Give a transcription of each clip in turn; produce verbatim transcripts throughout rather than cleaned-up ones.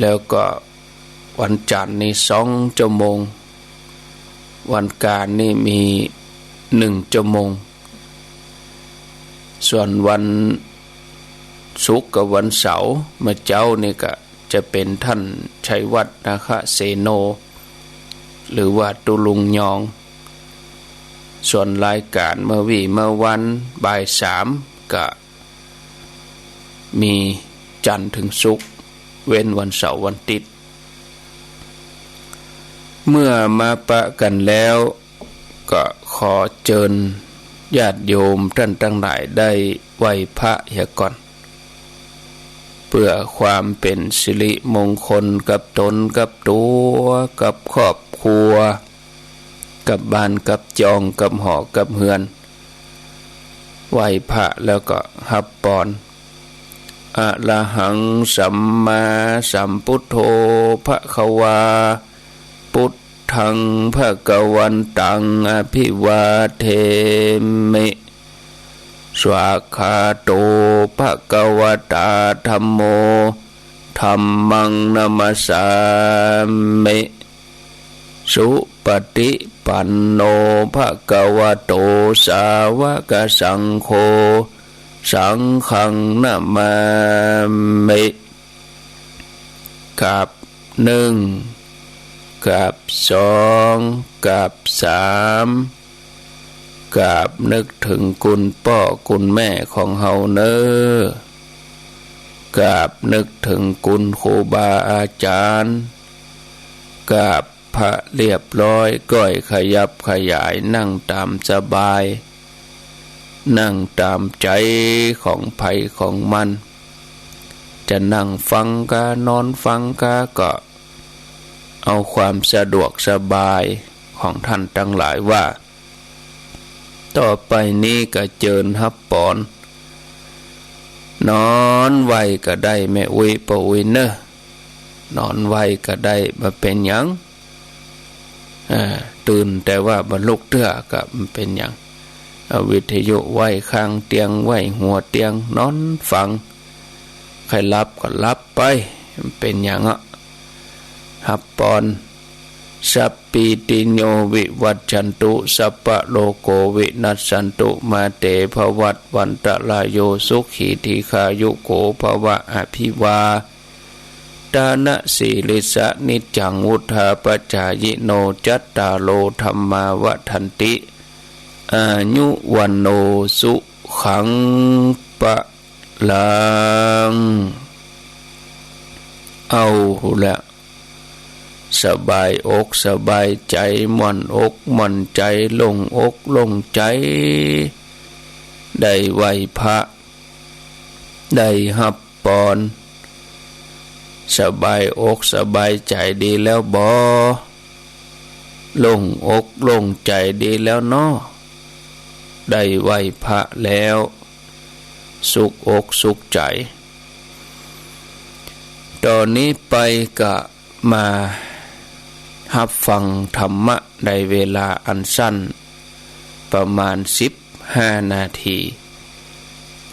แล้วก็วันจันทร์นี่สองชั่วโมง วันอังคารนี่มีหนึ่งชั่วโมง ส่วนวันศุกร์กับวันเสาร์ เมื่อเจ๊านี่ก็จะเป๋นท่านชัยวัฒน์ นาคเสโน หรือว่าตุ๊ลุงยอง ส่วนรายก๋านเมื่อวี้เมื่อวันบ่ายสามก็ มีจันทร์เถิงศุกร์ เว้นวันเสาร์วันอาทิตย์ เมื่อมาปะกั๋นแล้ว ก็ขอเจิญญาติโยมต้านตังหลายได้ไหว้พระเหียก่อน เปื้อความเป๋นสิริมงคลกับต๋นกับตั๋ว กับครอบครัว กับบ้านกับจอง กับหอกับเฮือน ไหว้พระแล้วก็ฮับปอน อะระหัง สัมมาสัมพุทโธ ภะคะวา พุทธัง ภะคะวันตัง อะภิวาเทมิ สวากขาโต ภะคะวะตา ธัมโม ธัมมัง นะมัสสามิ สุปะติปันโน ภะคะวะโต สาวะกะสังโฆ สังฆัง นะมามิ กราบหนึ่ง กราบสอง กราบสาม กราบนึกเถิงคุณป้อคุณแม่ของเฮาเน่อ กราบนึกเถิงคุณครูบาอาจ๋ารย์ กราบพระเรียบร้อย ก้อยขยับขยาย นั่งต๋ามสบาย นั่งต๋ามใจ๋ของใผของมัน จะนั่งฟังกา นอนฟังกา ก็เอาความสะดวกสบายของต้านตังหลายว่า ต่อไปนี้ก็เจิญฮับปอน นอนไวก็ได้ แม่อุ๊ยป้ออุ๊ยเน่อ นอนไวก็ได้ บ่เป๋นหยัง อ่า ตื่นแต่ว่าบ่ลุกเตื้อก็บ่เป๋นหยัง เอาวิทยุไว้ข้างเตียง ไว้หัวเตียง นอนฟัง ใค่หลับก็หลับไป บ่เป๋นหยังอะ ฮับปอน สัพพีติโย วิวัชชันตุ สัพพะโรโค วินัสสันตุ มาเต ภวัตวันตะราโย สุขี ทีฆายุโก ภวะ อะภิวา ทะนะสีลิสสะ นิจจัง วุฑฒาปะจายิโน จัตตาโร ธัมมา วัฑฒันติ อายุ วัณโณ สุขัง พะลัง เอาละ สบายอกสบายใจ๋ ม่วนอกม่วนใจ๋ โล่งอกโล่งใจ๋ ได้ไหว้พระ ได้ฮับปอน สบายอกสบายใจ๋ดีแล้วบ่ โล่งอกโล่งใจ๋ดีแล้วเนาะ ได้ไหว้พระแล้ว สุขอกสุขใจ๋ ต่อนี้ไปก็มาฮับฟังธรรมะในเวลาอันสั้น ประมาณสิบห้านาที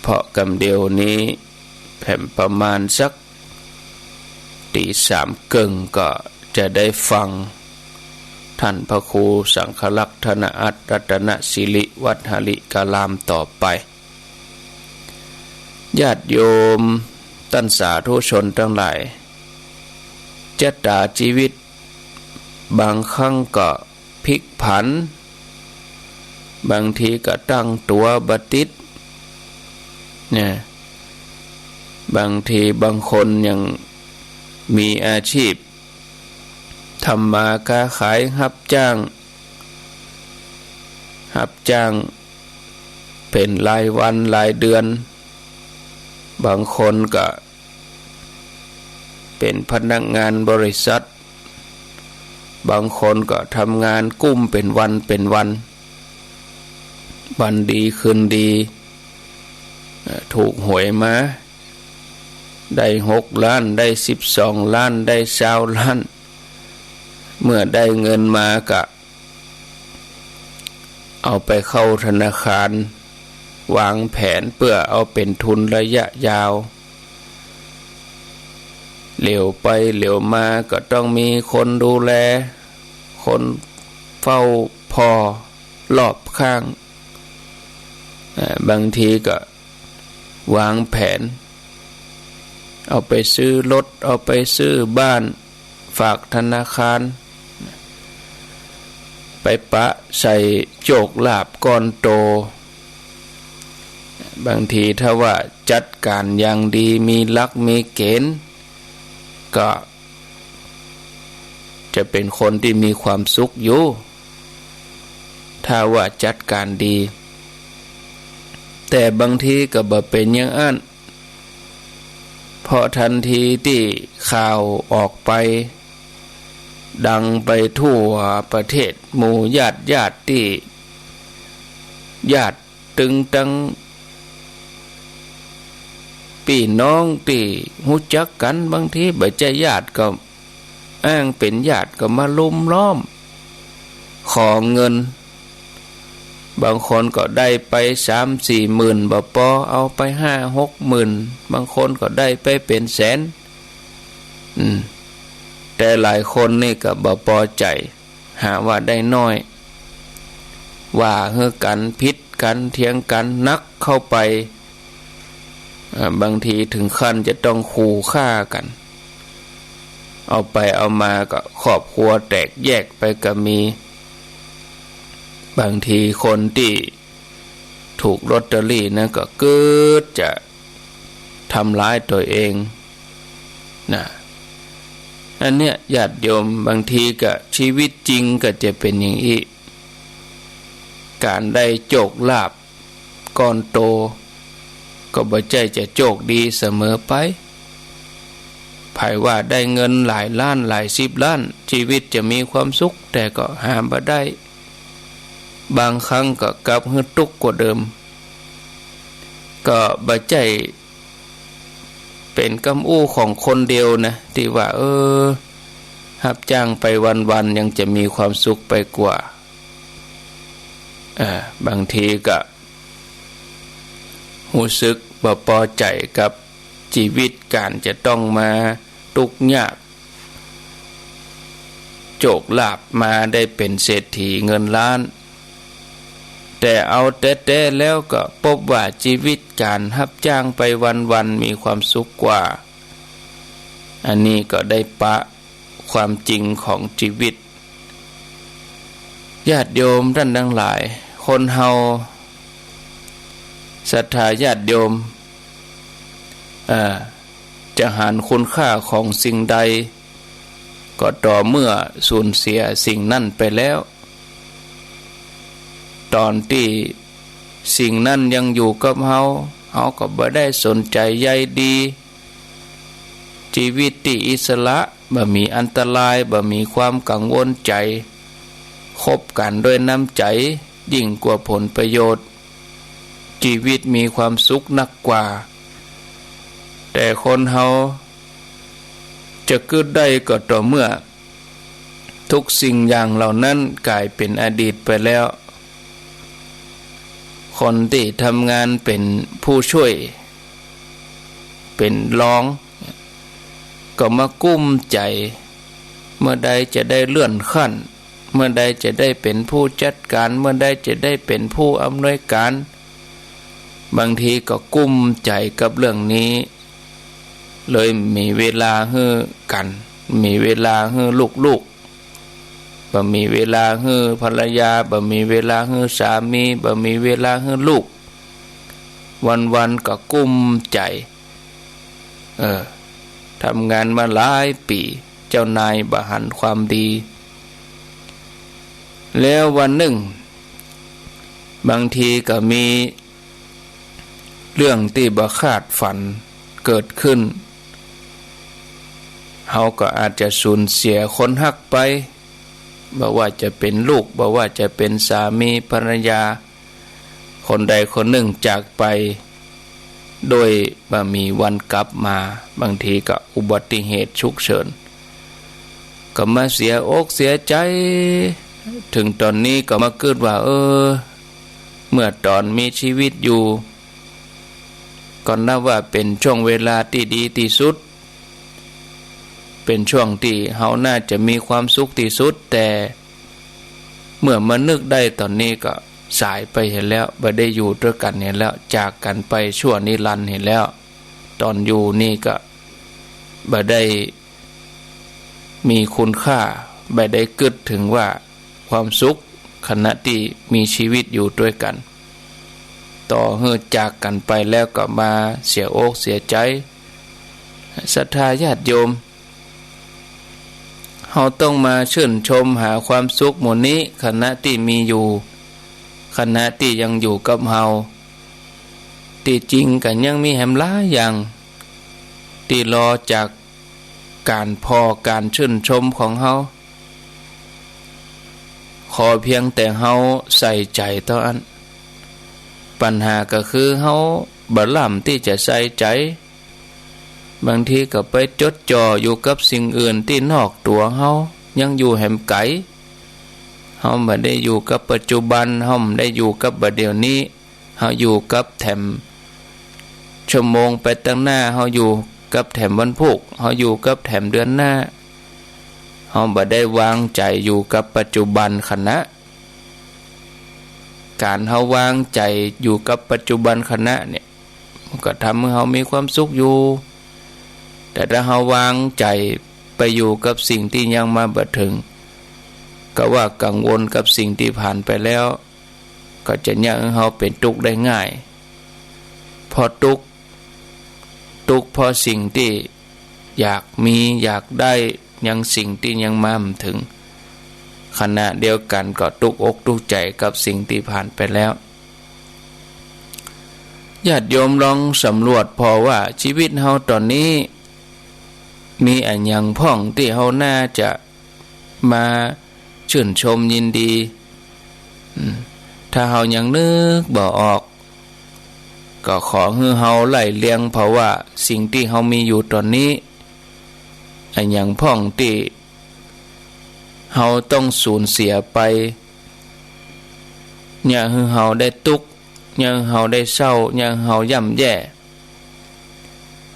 เพราะกำเดียวนี้แหมประมาณสัก ตีสามเกิ่งก็จะได้ฟังท่านพระครูสังฆลักษณอัตถรัตนสิริวัดหริการามต่อไป ญาติโยมต้านสาธุชนตังหลาย จะต๋าจีวิตบางครั้งก็ พลิกผัน บางทีก็ตั้งตั๋วบ่ติดนะ บางทีบางคนยังมีอาชีพทำมาค้าขาย ฮับจ้าง ฮับจ้างเป๋นรายวันรายเดือน บางคนก็ เป๋นพนักงานบริษัท บางคนก็ทำงานกุ้มเป๋นวันเป๋นวัน วันดีคืนดี เอ่อ ถูกหวยมา ได้หกล้าน ได้สิบสองล้าน ได้ซาวล้าน เมื่อได้เงินมาก็ เอาไปเข้าธนาคาร วางแผนเปื้อเอาเป๋นทุนระยะยาว เหลียวไปเหลียวมาก็ต้องมีคนดูแล คนเฝ้าผ่อรอบข้าง อ่า บางทีก็วางแผน เอาไปซื้อรถ เอาไปซื้อบ้าน ฝากธนาคาร ไปปะใส่โจคลาภก้อนโต บางทีถ้าว่าจัดก๋านอย่างดี มีหลักมีเกณฑ์ ก็จะเป๋นคนตี้มีความสุขอยู่ ถ้าว่าจัดก๋านดี แต่บางทีก็บ่เป๋นอย่างอั้น เพราะทันทีตี้ข่าวออกไป ดังไปทั่วประเทศ หมู่ญาติญาติตี้ ญาติตึงตัง ปี้น้องตี้ฮู้จักกั๋น บางทีบ่ใจ้ญาติก็อ้างเป๋นญาติก็มาลุมล้อม ขอเงิน บางคนก็ได้ไปสามสี่หมื่น บ่ปอ เอาไปห้าหกหมื่น บางคนก็ได้ไปเป๋นแสน อืม แต่หลายคนนี่ก็บ่ปอใจ๋ หาว่าได้น้อย ว่าหื้อกั๋น ผิดกั๋น เถียงกั๋นหนักเข้าไป เอ่อ บางทีถึงขั้นจะต้องขู่ฆ่ากั๋น เอาไปเอามาก็ครอบครัวแตกแยกไปก็มี บางทีคนตี้ถูกลอตเตอรี่นั้นก็กึ๊ดจะทำร้ายตัวเองนะ อันเนี้ยญาติโยม บางทีก็ชีวิตจริงก็จะเป๋นอย่างอี้ ก๋านได้โจคลาภก้อนโต ก็บ่ใจ้จะโจคดีเสมอไป ใผว่าได้เงินหลายล้านหลายสิบล้าน ชีวิตจะมีความสุข แต่ก็หาบ่ได้ บางครั้งก็กลับหื้อตุ๊กข์กว่าเดิม ก็บ่ใจ้เป๋นกำอู้ของคนเดียวนะ ตี้ว่า เออ ฮับจ้างไปวันๆ ยังจะมีความสุขไปกว่า เอ่อ บางทีก็ฮู้สึกบ่ปอใจ๋กับจีวิตก๋านจะต้องมาตุ๊กข์ยาก โจคลาภมาได้เป๋นเศรษฐีเงินล้าน แต่เอาแต๊ๆ แล้วก็ปบว่าจีวิตก๋านฮับจ้างไปวันๆ มีความสุขกว่า อันนี้ก็ได้ปะความจริงของจีวิต ญาติโยมต้านตังหลาย คนเฮาศรัทธาญาติโยม เอ่อ จะหันคุณค่าของสิ่งใด ก็ต่อเมื่อสูญเสียสิ่งนั้นไปแล้ว ต๋อนตี้สิ่งนั้นยังอยู่กับเฮา เฮาก็บ่ได้สนใจ๋ใยดี จีวิตตี้อิสระ บ่มีอันตราย บ่มีความกังวลใจ๋ คบกั๋นด้วยน้ำใจ๋ ยิ่งกว่าผลประโยชน์ จีวิตมีความสุขนักกว่า แต่คนเฮาจะกึ๊ดได้ก็ต่อเมื่อทุกสิ่งอย่างเหล่านั้นก๋ายเป๋นอดีตไปแล้ว คนตี้ทำงานเป๋นผู้ช่วย เป๋นรอง ก็มากุ้มใจ๋ เมื่อใดจะได้เลื่อนขั้น เมื่อใดจะได้เป๋นผู้จัดก๋าน เมื่อใดจะได้เป๋นผู้อำนวยก๋าน บางทีก็กุ้มใจ๋กับเรื่องนี้ เลยบ่มีเวลาหื้อกั๋น บ่มีเวลาหื้อลูกๆ บ่มีเวลาหื้อภรรยา บ่มีเวลาหื้อสามี บ่มีเวลาหื้อลูก วันๆ ก็กุ้มใจ๋ เออ ทำงานมาหลายปี๋ เจ้านายบ่หันความดี แล้ววันนึ่ง บางทีก็มีเรื่องตี้บ่คาดฝันเกิดขึ้น เฮาก็อาจจะสูญเสียคนฮักไป บ่ว่าจะเป๋นลูก บ่ว่าจะเป๋นสามีภรรยา คนใดคนนึ่งจากไป โดยบ่มีวันกลับมา บางทีก็อุบัติเหตุฉุกเฉิน ก็มาเสียอกเสียใจ๋ เถิงต๋อนนี้ก็มากึ๊ดว่า เออ เมื่อต๋อนมีจีวิตอยู่ ก็นับว่าเป๋นช่วงเวลาตี้ดีตี้สุด เป๋นช่วงตี้เฮาน่าจะมีความสุขตี้สุด แต่เมื่อมานึกได้ต๋อนนี้ก็สายไปเหียแล้ว บ่ได้อยู่ตวยกั๋นเหียแล้ว จากกั๋นไปชั่วนิรันดร์เหียแล้ว ต๋อนอยู่นี่ก็บ่ได้มีคุณค่า บ่ได้กึ๊ดเถิงว่าความสุขขณะตี้มีชีวิตอยู่ตวยกั๋น ต่อหื้อจากกั๋นไปแล้วก็มาเสียอกเสียใจ๋ ศรัทธาญาติโยม เฮาต้องมาชื่นชมหาความสุขหมู่นี้ ขณะตี้มีอยู่ ขณะตี้ยังอยู่กับเฮา ตี้จริงก็ยังมีแหมหลายอย่าง ตี้รอจากก๋านผ่อก๋านชื่นชมของเฮา ขอเพียงแต่เฮาใส่ใจ๋เต้าอั้น ปัญหาก็คือเฮาบ่ล้ำตี้จะใส่ใจ๋ บางทีก็ไปจดจ่ออยู่กับสิ่งอื่นตี้นอกตั๋วเฮา ยังอยู่แหมไก๋ เฮาบ่ได้อยู่กับปัจจุบัน เฮาบ่ได้อยู่กับบ่าเดี่ยวนี้ เฮาอยู่กับแถมชั่วโมงไปตังหน้า เฮาอยู่กับแถมวันพูก เฮาอยู่กับแถมเดือนหน้า เฮาบ่ได้วางใจ๋อยู่กับปัจจุบันขณะ ก๋านเฮาวางใจ๋อยู่กับปัจจุบันขณะเนี่ย มันก็ทำหื้อเฮามีความสุขอยู่ แต่ถ้าเฮาวางใจ๋ไปอยู่กับสิ่งตี้ยังมาบ่เถิง ก็ว่ากังวลกับสิ่งตี้ผ่านไปแล้ว ก็จะเยียะหื้อเฮาเป๋นตุ๊กข์ได้ง่าย เพราะตุ๊กข์ ตุ๊กข์เพราะสิ่งตี้อยากมีอยากได้ ยังสิ่งตี้ยังมาบ่เถิง ขณะเดียวกั๋นก็ตุ๊กข์อกตุ๊กข์ใจ๋กับสิ่งตี้ผ่านไปแล้ว ญาติโยมลองสำรวจผ่อว่าชีวิตเฮาต๋อนนี้ มีอะหยังพ่องตี้เฮาน่าจะมาชื่นชมยินดี อืม ถ้าเฮายังนึกบ่ออก ก็ขอหื้อเฮาไล่เรียงผ่อว่าสิ่งตี้เฮามีอยู่ต๋อนนี้ อะหยังพ่องตี้เฮาต้องสูญเสียไป เยียะหื้อเฮาได้ตุ๊กข์ เยียะหื้อเฮาได้เศร้า เยียะหื้อเฮาย่ำแย่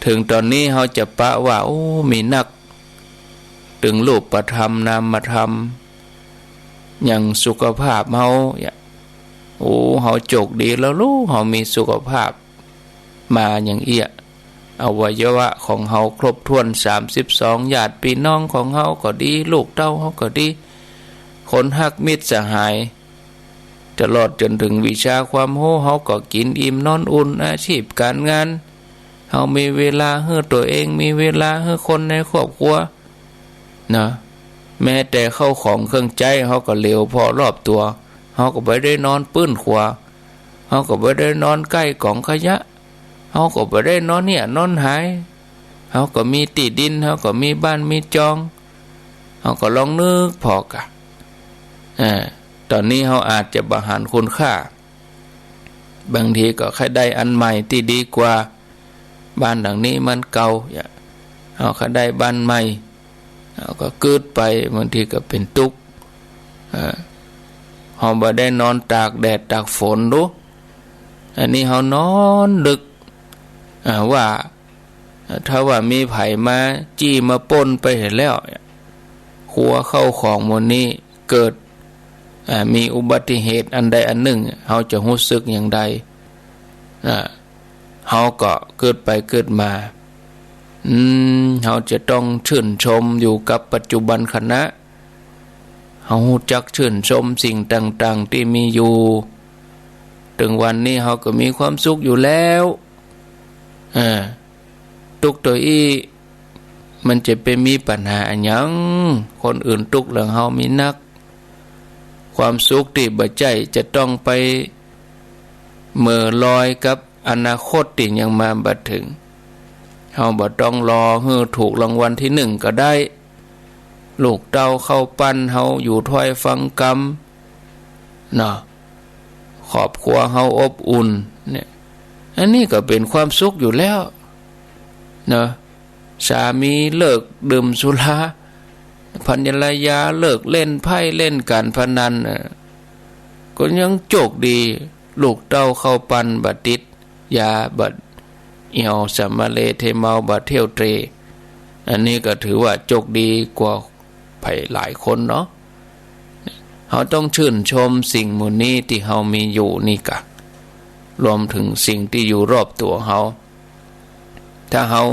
เถิงต๋อนนี้เฮาจะปะว่า โอ้ มีนัก ตึงรูปธรรมนามธรรม อย่างสุขภาพเฮาเนี่ย โอ้ เฮาโจคดีแล้วลู เฮามีสุขภาพมาอย่างเอี้ย อวัยวะของเฮาครบถ้วนสามสิบสอง ญาติปี้น้องของเฮาก็ดี ลูกเต้าเฮาก็ดี คนฮักมิตรสหาย ตลอดจ๋นเถิงวิชาความฮู้ เฮาก็กิ๋นอิ่มนอนอุ่น อาชีพก๋านงาน เฮามีเวลาหื้อตั๋วเอง มีเวลาหื้อคนในครอบครัว นะ แม้แต่เข้าของเครื่องใจ๊ เฮาก็เหลือผ่อรอบตั๋ว เฮาก็บ่ได้นอนปื๊นขวา เฮาก็บ่ได้นอนใก้ก๋องขยะ เฮาก็บ่ได้นอนเหียนอนหาย เฮาก็มีตี้ดิน เฮาก็มีบ้านมีจอง เฮาก็ลองนึกผ่อกะ อ่า ต๋อนนี้เฮาอาจจะบ่หันคุณค่า บางทีก็ใค่ได้อันใหม่ตี้ดีกว่า บ้านหลังนี้มันเก่า เฮาใค่ได้บ้านใหม่ เฮาก็กึ๊ดไป บางทีก็เป๋นตุ๊กข์ อ่า เฮาบ่ได้นอนตากแดดตากฝนดู อันนี้เฮานอนนึก อ่า ว่า ถ้าว่ามีใผมาจี้มาปล้นไปเหียแล้ว ครัวเข้าของหมู่นี้ เกิด อ่า มีอุบัติเหตุอันใดอันนึ่ง เฮาจะฮู้สึกอย่างใด อ่า เฮาก็กึ๊ดไปกึ๊ดมา อืม เฮาจะต้องชื่นชมอยู่กับปัจจุบันขณะ เฮาฮู้จักชื่นชมสิ่งต่างๆ ตี้มีอยู่ เถิงวันนี้เฮาก็มีความสุขอยู่แล้ว อ่า ตุ๊กข์ตั๋วอี้ มันจะไปมีปัญหาอะหยัง คนอื่นตุ๊กข์เหลืองเฮามีนัก ความสุขตี้บ่ใจ้จะต้องไปเหม่อลอยกับอนาคตตี้ยังมาบ่เถิง เฮาบ่ต้องรอหื้อถูกรางวัลตี้นึ่งก็ได้ ลูกเต้าเข้าปั้นเฮาอยู่ถ้อยฟังกำ เนาะ ครอบครัวเฮาอบอุ่นเนี่ย อันนี้ก็เป๋นความสุขอยู่แล้ว เนาะ สามีเลิกดื่มสุรา ภรรยาเลิกเล่นไพ่เล่นก๋านพนัน เออ ก็ยังโจคดี ลูกเต้าเข้าปั้นบ่ติดยา บ่เหี่ยวสำมะเลเทเมา บ่เที่ยวเตร่ อันนี้ก็ถือว่าโจคดีกว่าใผหลายคนเนาะ เฮาต้องจื้นชมสิ่งหมู่นี้ตี้เฮามีอยู่นี่กา รวมเถิงสิ่งตี้อยู่รอบตั๋วเฮา ถ้าเฮา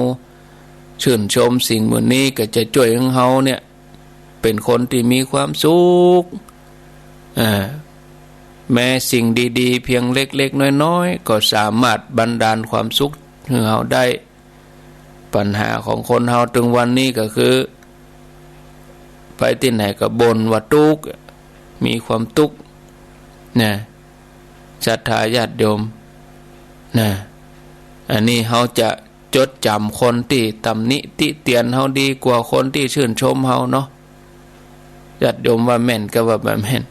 จื้นชมสิ่งหมู่นี้ก็จะจ้วยหื้อเฮาเนี่ย เป๋นคนตี้มีความสุข อ่า แม้สิ่งดีๆ เปียงเล็กๆ น้อยๆ ก็สามารถบันดาลความสุขหื้อเฮาได้ ปัญหาของคนเฮาตึงวันนี้ก็คือ ไปตี้ไหนก็บ่นว่าตุ๊กข์ มีความตุ๊กข์ นะ ศรัทธาญาติโยม นะ อันนี้เฮาจะจดจ๋ำคนตี้ตำหนิติเตียนเฮาดีกว่าคนตี้จื้นชมเฮาเนาะ ญาติโยมว่าแม่นก็ว่าบ่แม่น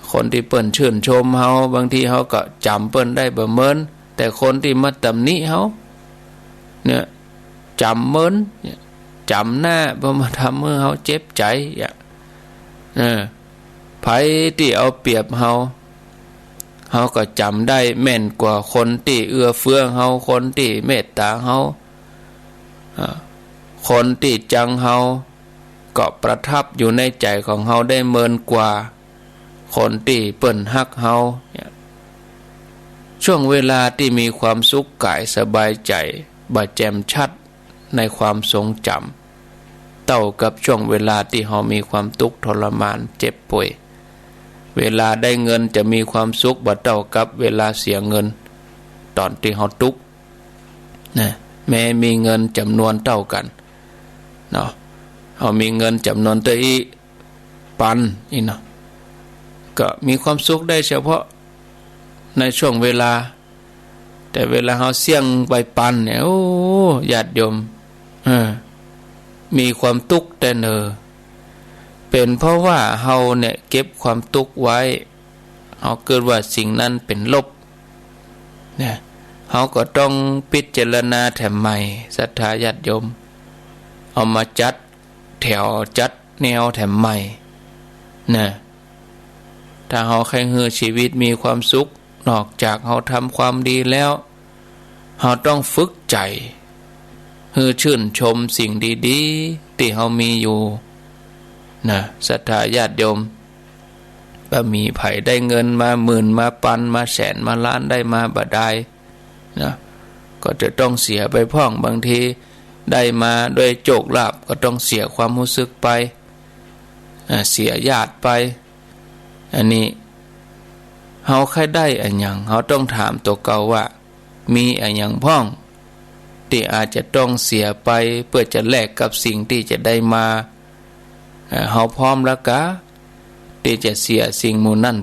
คนตี้เปิ้นจื้นชมเฮา บางทีเฮาก็จ๋ำเปิ้นได้บ่เมิน แต่คนตี้มาตำหนิเฮาเนี่ย จ๋ำเมินเนี่ย จ๋ำหน้า บ่มาทำหื้อเฮาเจ็บใจ๋อะ เออ ใผตี้เอาเปรียบเฮา เฮาก็จ๋ำได้แม่นกว่าคนตี้เอื้อเฟื้อเฮา คนตี้เมตต๋าเฮา อ่า คนตี้จังเฮา ก็ประทับอยู่ในใจ๋ของเฮาได้เมินกว่าคนตี้เปิ้นฮักเฮาเนี่ย ช่วงเวลาตี้มีความสุขก๋ายสบายใจ๋ บ่แจ่มชัดในความทรงจ๋ำ เต้ากับช่วงเวลาตี้เฮามีความตุ๊กข์ทรมานเจ็บป่วย เวลาได้เงินจะมีความสุขบ่เต้ากับเวลาเสียเงิน ต๋อนตี้เฮาตุ๊กข์ นะ แม้มีเงินจ๋ำนวนเต้ากั๋นเนาะ เฮามีเงินจ๋ำนวนเต้าอี้ปันอี้เนาะ ก็มีความสุขได้เฉพาะในช่วงเวลา แต่เวลาเฮาเสี้ยงไปปันเนี่ย โอ้ ญาติโยม เออ มีความตุ๊กข์แต๊เน่อ เป๋นเพราะว่าเฮาเนี่ยเก็บความตุ๊กข์ไว้ เฮาเกิดว่าสิ่งนั้นเป๋นลบ เนี่ย เฮาก็ต้องพิจารณาแถมใหม่ ศรัทธาญาติโยม เอามาจัดแถวจัดแนวแถมใหม่ นะ ถ้าเฮาใค่หื้อชีวิตมีความสุข นอกจากเฮาทำความดีแล้ว เฮาต้องฝึกใจ๋ หื้อจื้นชมสิ่งดีๆ ตี้เฮามีอยู่ นะ ศรัทธาญาติโยม บ่มีใผได้เงินมาหมื่น มาปัน มาแสน มาล้าน ได้มาบ่ดาย นะ ก็จะต้องเสียไปพ่อง บางทีได้มาด้วยโจคลาภ ก็ต้องเสียความฮู้สึกไป อ่า เสียญาติไป อันนี้ เฮาใค่ได้อะหยัง เฮาต้องถามตั๋วเก่าว่า มีอะหยังพ่อง ตี้อาจจะต้องเสียไป เปื้อจะแลกกับสิ่งตี้จะได้มา เอ่อ เฮาพร้อมแล้วกา ตี้จะเสียสิ่งหมู่นั้น